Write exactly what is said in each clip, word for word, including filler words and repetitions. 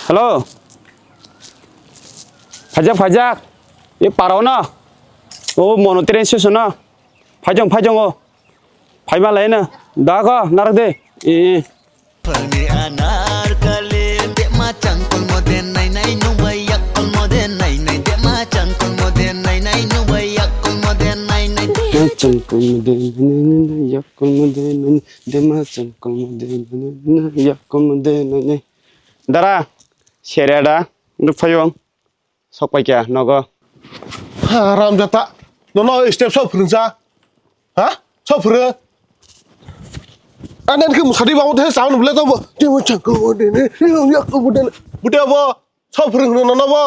Hello. Phaijak, phaijak. E parao no. O mono train station no. Phaijong, phaijong o. Phaima lai no. Da ko, narok de. E, e. Phalni anar kali, dema changkol mode nai nai nung bai yak kol mode nai nai, dema changkol mode nai nai nung bai yak kol mode nai nai. Dema changkol mode nai nai nai, yak kol mode nai nai, dema changkol mode nai nai nai, yak kol mode nai nai. Dara, sere da, nuk phayung. Sok pai kya, nogo. Haram jata. Nono step sok phwrwngsa. Ha? Sok phwrwng. Ani ani khe musadi ba mothe sound bole to bo. Temo changko bo de ne. Yak bo de. Bude bo. Sok phwrwng no no bo.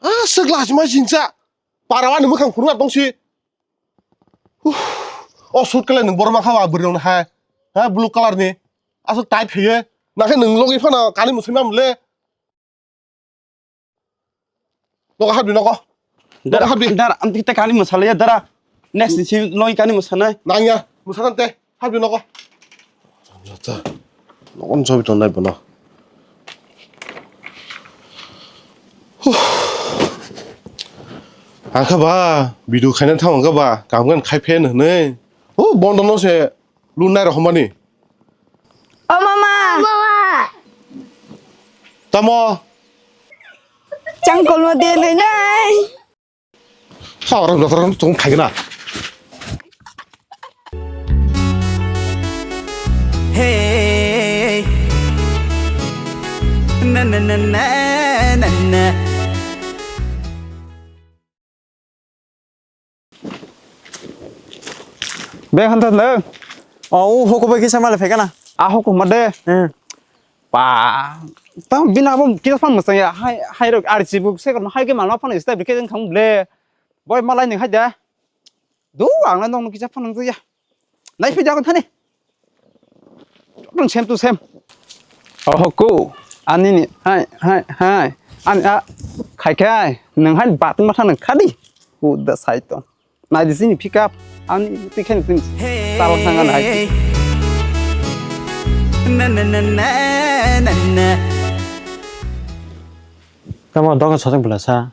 Ah, sik laj ma jingsa. Para wani mukhang phuru atong si. Huh. O suit kale nung borma khawa bwrwi rok hai. Ha, blue color ni. Asuk tight khaye. Nakhe nung logi phano kani musadi ma mole. Nogo habdi nogo. Nogo Dara, habdi. Dara, am tikte kani masala ya, dara. Next ni sim loi kani masana. Nangya, musanan te. Habdi nogo. Jata. Nogon sobi tongnai bono. Huh. Angkha ba, video khaina thang angkha ba, kamgan khai phe hwnwi. Oh, bondo no se. Lunai rok homani. O mama. Mama. Tamo. Changkol no de le nai. Sa orang dokter kan tung khai na. Hey. Na na na na na na. Be hanta le. O, u hoko bai kisa male phekana. A hoko ma de. Hmm. Pa. Ta bina abo kisa phan masang ya. Hai, hai rok R C book se kono hai ke malma phan sta bike jeng thang ble. Boy malai ning hai da. Du ang na nong kisa phan nang ya. Nai phi jagon thani. Joto same to same. Oh, ko. Ani ni. Hai, hai, hai. Ani a. Khai khai. Nang hai bat ma thang khadi. U da sai to. Nai di sini pick up. Ani ti khen sini. Tal thang an hai. Na na na na na na. Tamo doga sojang bela sa.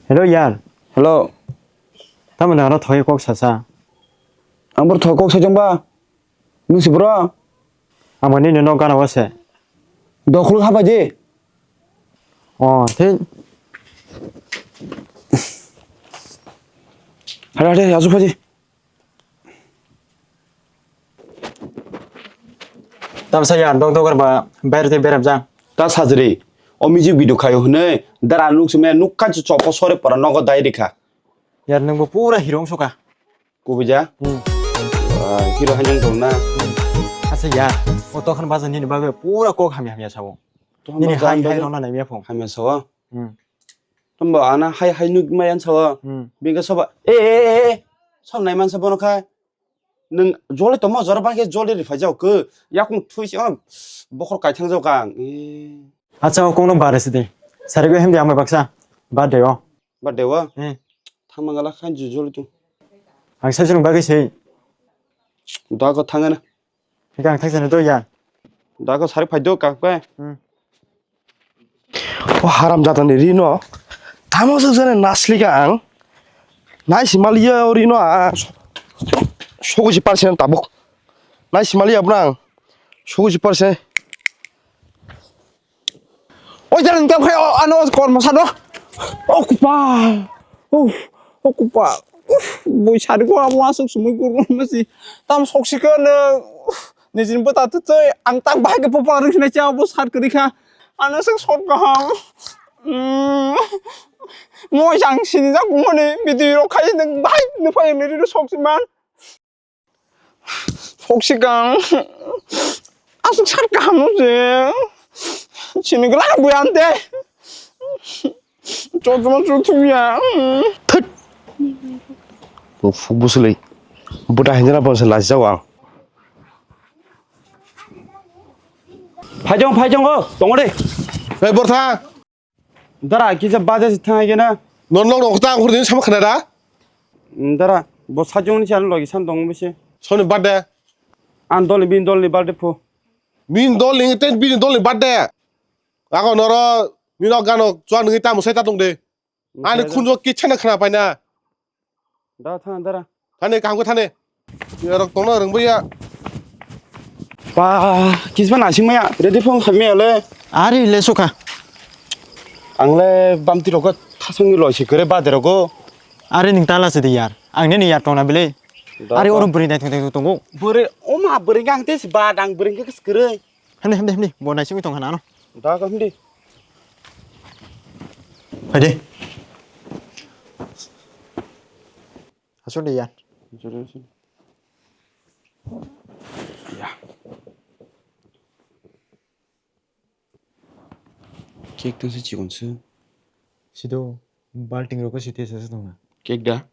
Hello yar. Hello. Tamo nang ro thoi kok sasa. Ang bor thoi kok sajang ba. Nung si bro. Ang mani no gana wase. Dokhul ha baje. Oh, the. Hada hada azu phaji. Tamsa ya dong dong ba bayar te berap jang. Ta sajri, o music video khayo hwnwi dara nuk sumya nuk kachu chopo sore pora nogo dai rikha. Yar nungbo pura hero wngsoka. Kubui ja? Hmm. Ah, hero hai nang tong na. Hmm. Asa ya, o tokhan baja nini bagwi pura kok hamya hamya sabo. Nini hai hai rona nai mia phung. Hamya sabo. Hmm. Tombo ana hai hai nuk maya sawa. Hmm. Bingka soba. E, e, e, e. Som nai mansa bono kha. Nung joli tomo jora bangke joli ri phai jao ko. Yakung thui si ono bokhor kai thang jao kang. E. Acha o kong no bare sidi. Sari go hem di amai baksa. Ba de o. Ba de o. Hmm. Thang mangala khan ju joli tu. Ang sa jung bagwi sei. Da ko thang na. Hika ang thaksa ni to ya. Da ko sari phai do kak pe. Hmm. O haram jatani rino. Tamo se jane naslika ang. Nai simaliya o rino a. Sogo si parsen tabuk. Nai simaliya bro ang. Sogo si parsen. Oi, jalan kam khai, oh, ano, kormo sano. Oh, kupa. Oh, oh, kupa. Uf, boi sari ko abo asuk sumui guru masi. Tam sok sika na. Nijin bota tu tu, ang tak bahai ke popa ring na cha bo sar kri kha. Ano sik sok kaham. Hmm. Mo jang sini jak mo ni video ro khai nang bahai ne phai ne ri sok si man. Sok sikang. Asuk sar kaham no je. Sini gela buyan de. Chotma chotma ya. Thut. Bo fuk busulai. Buda hinjana bonse lajawang. Phaijong, phaijong o, tongore. Hei, Bortha. Dara, kisa baja si thang gena. Non nok nok ta khur din sama khna da. Dara, bo sajong ni chan logi san dong bisi. Soni bade. Ang dol ni, bini dol ni birthday pho. Bini dol ni tei bini dol ni birthday. Ako noro nino gano chua nungwi tamo sai ta tong de. Ani khunjo kichana khna paina. Da thang dara. Thani kaham khe thani. Yarok tongna rwngbai ya. Ba, kisba nasing maya. Ready phone khamya le. Ari le sukha. Ang le bamti rok thasung ni loi si kore bade rogo. Ari ning tala se di yar. Ang ne ni yar tongna bile. Ari oro bwrwi nai thung thung tongo. Bwrwi oma bwrwi ang te si ba dang bwrwi ke kwrwi. Himdi, himdi, himdi. Bo naisingwi tong khana ano. Da ka himdi. Haide. Asuk de ya. Ya. Cake tong se chikon se. Sido balting rok site sa tong na. Cake da?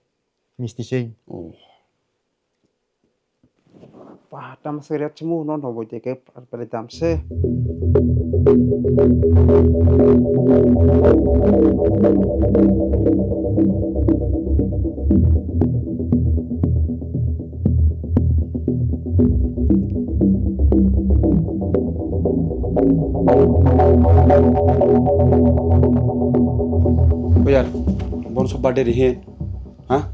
Misti sei. Oh. Ba, tam se ret chmu no no boi te ke par par dam se. Oyar, bon so birthday rihe, ha?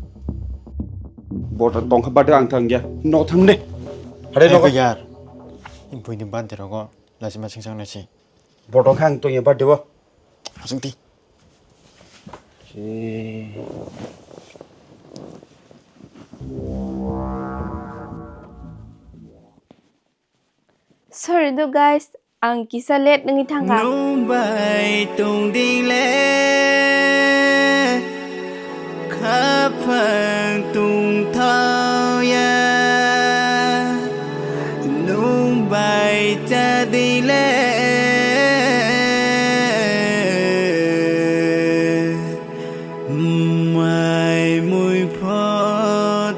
Bota tongkha birthday ang thang ya. No thang de. Hare no. Yar. Impui ni birthday rogo. Lasi masing sang nasi. Bota khang to ya birthday bo. Asung ti. Sorry do guys, ang kisa late wngwi thangkha. Nung bai tong dile, khaphang tong thao ya. Nung bai cha dile, mai mui pho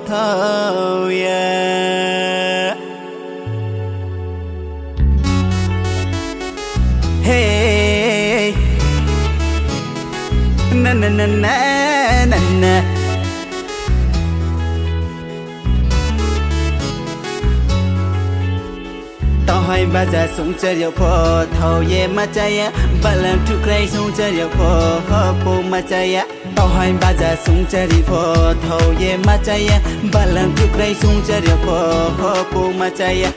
thao ya. Hey. Na, na, na, na, na, na. Tohai baja sungchar yo pho, thao ye machaya. Balang thukrai sungchar yo pho, ho po machaya. Tohai baja sungchari pho, thao ye machaya. Balang thukrai sungchar yo pho, ho po machaya.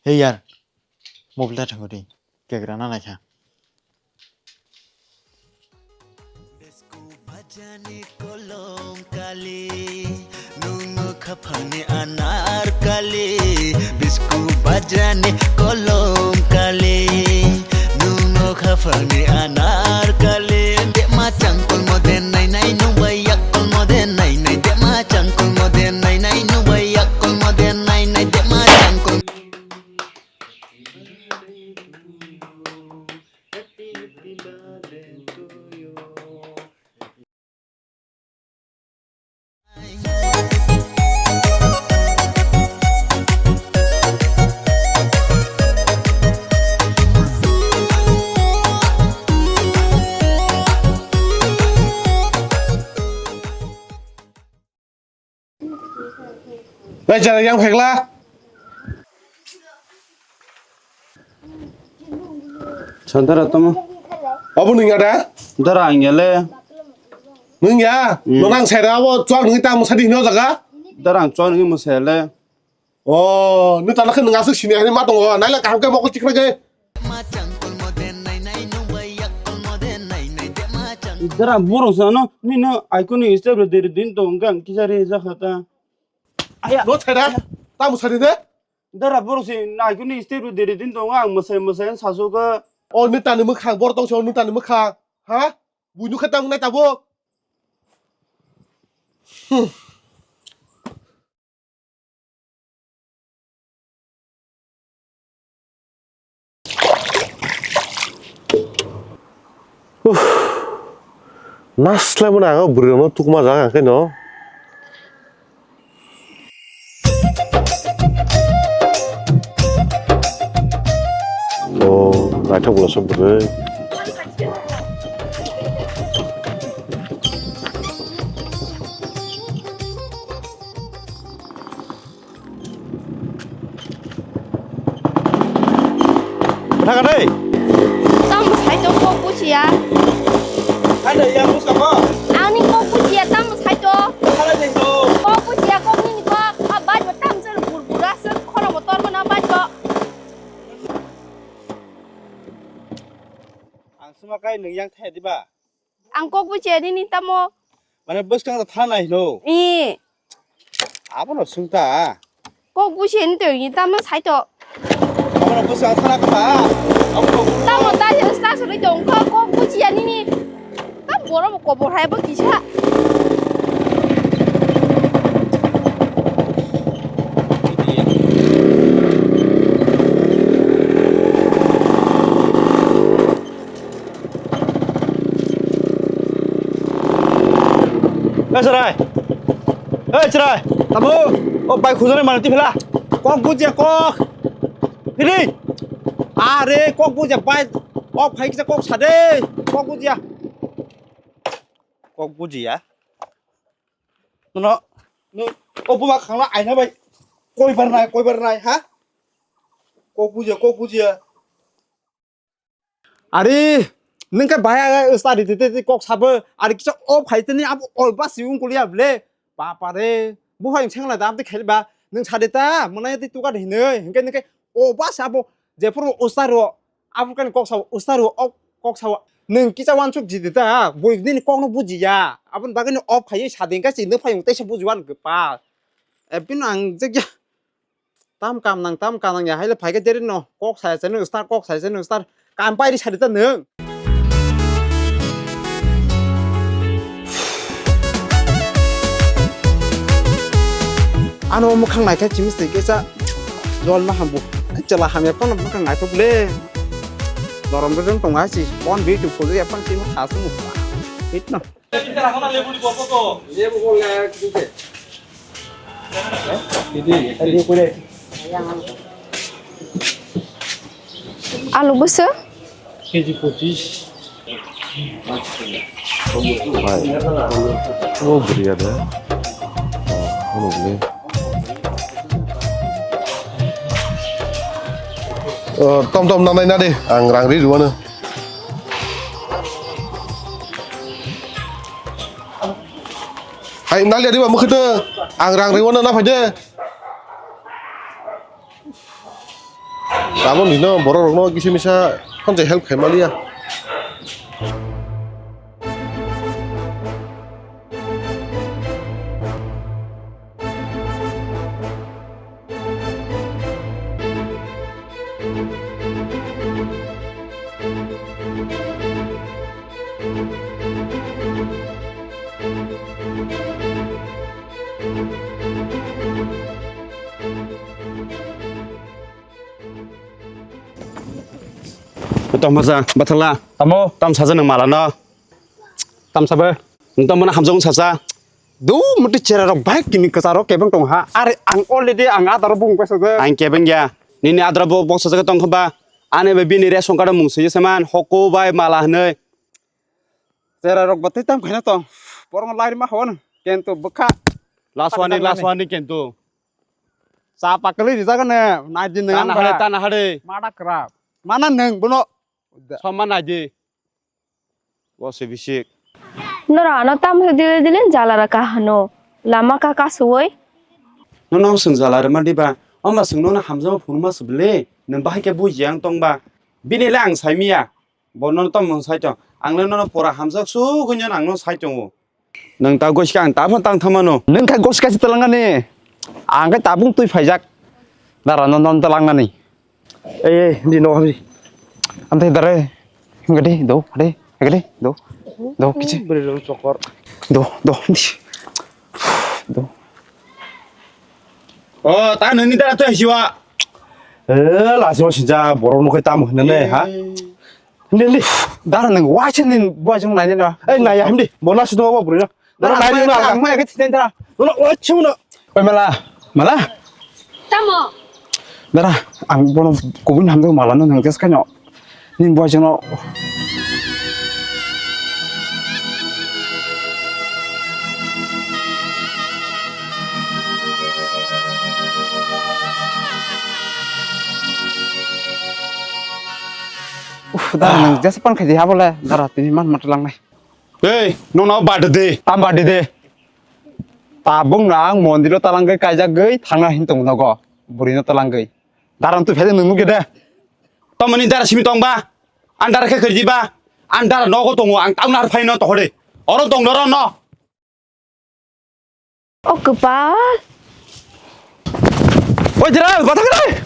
Hey yar, mobile ta thango di, kegra na naikha. Bisku bajani kolom kali, nungno khapangni anar kali. Bisku bajani kolom kali, nungno khapangni anar kali. Dema changkol mode nai nai, nungbai yakol mode nai nai. Dema changkol mode nai nai, nungbai yakol mode nai nai. Dema changkol. Bai jara yang phekla. Santara tamo. Abo nung ya da? Dara ang ya le. Nung ya? Hmm. No nang sai da abo chwak nung ta mo sadi hino jaga. Dara ang chwak nung mo sai le. Oh, nung ta lakhe nung asuk sini ani ma tongo. Naila kaham ke mokol chikra ke. Dara borok sano nino aikuni step deri din to hwnkhe ang kisa re jakha ta. Aya. No thaira. Ta musari de. Dara borok si aikuni step deri din to ang mwsai mwsai sasu ka. O neta ni mwkhang bor tong se o neta ni mwkhang. Ha? Bui nukhe tang nai tabuk. Hmm. Uff, naslai mani ang o bwrwi rokno tukma jak ang khe no. Oh, Athok lo sok bwrwi. Bwtha ka dei? Tamo sai to kok bujiya. Ano yang busa ko? Ani kok bujiya tamo sai to. Hala dei to. Kok bujiya kok nini kok. A baj bo tam jor bur bur aswk khoro bo tor bo na baj bo. Ang suma kai nwng yang thaya diba? Ang kok bujiya nini tamo. Mane bwskang ta thana hino. I. Abono swngta. Kok bujiya ni tong ni tamo sai to. Abono bwskang thana kha. Abono. Tamo ta je sta suri tong kok kok bujiya nini. Tam boro bo kobor hai bo kisa. Hei, chwrai! Hei, chwrai! Tamo? O bai khujani mano tiphela. Kok bujiya kok. Phili. Are kok bujiya bai. O phai kisa kok sade. Kok bujiya. Kok bujiya. No, no. O buma khangla aina bai. Koi bar nai, koi bar nai, ha? Kok bujiya, kok bujiya. Ari, nwng khe bahai study twi twi kok sabo, ari kisa o phai tini abo ol ba si wng kuliya ble. Bapa re, bo hai sengla dam te khel ba, nwng sade ta, mwnai twi tuka de hinoi, hinkhe nwng khe o ba sabo, jephuru ustad ro, abo kani kok sabo, ustad ro, o kok sabo, nwng kisa wansuk jidi ta, bui nini kok no bujiya, aboni bagwi no o phai sade hinkhe si nwng phai tei se bujiwan khe pa. Ebino ang jekya. Tam kam nang, tam kam nang ya, haile phaikhe deri no, kok saya cheno star, kok saya cheno star, kam pairi sadi ta nwng. Ano mwkhang naikha chimi se kesa, jol ma hambu, chela hamya kono mwkhang naikha bole. Dorom rwng tonga si, kon bi tu photo ya pang si mo khasu mo. Hit no. Alu bwswk? K G pochis. Bai. O bwrwi ada. Oh, ano bwrwi. Oh, tom tom nanai na de, ang rang ri rwano. Hai, naliya diba mwkhwtwng, ang rang rwino na phaide. Tabuk nino borok rokno kisa misa khonjai help khai maliya. Tong masa, bathala. Tamo? Tam saja nang mala no. Tam sabe? Nang tamo na hamjong saja. Do muti chera rok bai kini kachar rok kebeng tong ha. Are ang already ang adar bung pesa de. Ang kebeng ya. Nini adar bo boksa jaga tong khaba. Ane be bini ration card mung sui seman hoko bai mala hwnwi. Chera rok batai tam khaina tong. Borok lai ma hon. Kento bwkha. Last one, last one kento. Cha pakali di jaga ne. Nai din nang. Tana hare, tana hare. Mada krap. Mana nang bono. Somma nai di. Bo se bisik. Nora ano tam se dile dile jala ra ka hano. Lama ka ka suwoi. Nono sung jala ra ma di ba. Oma sung nono hamjama phunuma subli. Nang bahai ke bu yang tong ba. Bini le ang sai miya. Bo nono tamo sai tong. Ang le nono pora hamjak sugwi no ang no sai tongo. Nwng ta gosi khe ang ta phano tang thamano. Nwng khe gosi khe se twlang ani. Ang khe tabung twi phaijak. Dara no non twlang ani. Ei, ei, di no hamdi. Amte dare. Himgadi do, hade, himgadi do. Do kichi. Beri lo chokor. Do, do, di. Do. O, ta nini dara to siwa. Eh, la siwa sinja borok no khe tam hwnne ha. Hindi, hindi. Dara nang waisa nin buai jong nai na. Eh, nai ya, hindi. Bona sudo bo buri na. Dara, dara, nai na. Ang mai ke tin dara. Bona waisa mo. Oi, mala. Mala. Tamo. Dara, ang bono kubun hamdo mala no nang jas kanyo. Nini boy chwngno. Uf, dara nang jesa pan khaidi habole, dara tini man mat langnai. Ei, nong nao bad de. Tam bad de. Tabung nang mondiro talangwi kaijagwi thangna hin tong nogo. Burino talangwi. Dara tu phede nung nuge de. Tomani dara simi tongba. Andar khe khirjiba. Andar nogo tongo ang tauna phai no tohore. Oro tong doro no. O kwpal. Oi jera, bata kare.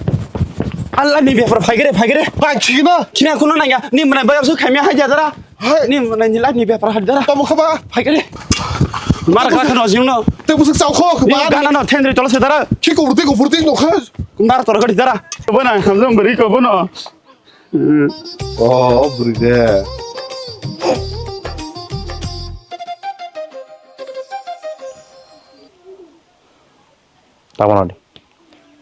Allah ni bepar phai kare, phai kare. Phai chino. China kuno nangya. Ni mana bayar su khamya hai jadara. Hai. Ni mana ni life ni bepar hai jadara. Tomo khaba. Phai kare. Mar kha khano jingno. Te busuk chao kho. Ni gana no thendri tolo se dara. Ki ko burti ko burti no kha. Kumdar tor gadi dara. Bona hamjong bari ko bono. Oh, bwrwi de. Tabana di.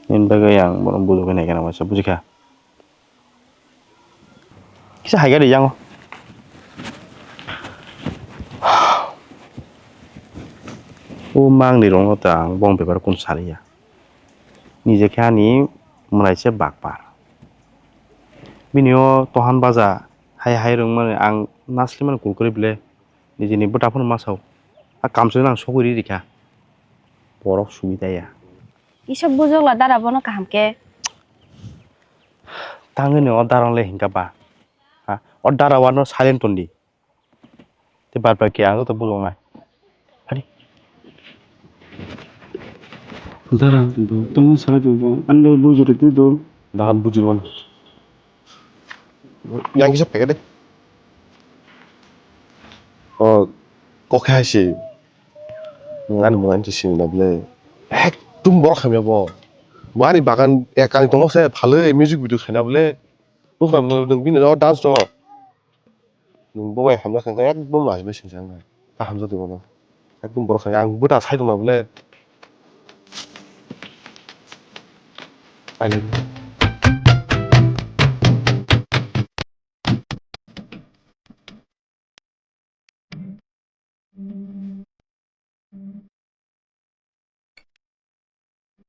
Nini bagwi ang bono bujugwi naikhe nang waisa, bujikha? Kisa haiga di yango. O mangni rokno ta ang bong bepar kun saliya. Nije khe ani mwnaise bakpar. Bini o tohan baja hai hai rwngmani ang naslimani kurkuri ble nijini bwtaphano masao. A kamchwlwi nang sogwi ri rikha. Borok subi taya. Isa bujokla dara bono kaham khe. Tangwini o dara le hinkha ba. Ha? O dara wano silent tondi. Te bad bai khe ang joto bujoknai. Phadi. Dara, do, tong sai do, do. Ando bujuri tu do. Dahan bujurwan. Yang kisa pegede. O, kokhe hai si. Ngan mo ngan si na ble. Ekdum borok hamya bo. Bo ani bagan ekani tongmo se phalwi music video khaina ble. Buphang nung bini o dance to. Nung bo bai hamjak khe ekdom laibai singsa wngkha. Ta hamjak tongma no. Ekdom borok khe ang bwta sai tongma bole. Aini.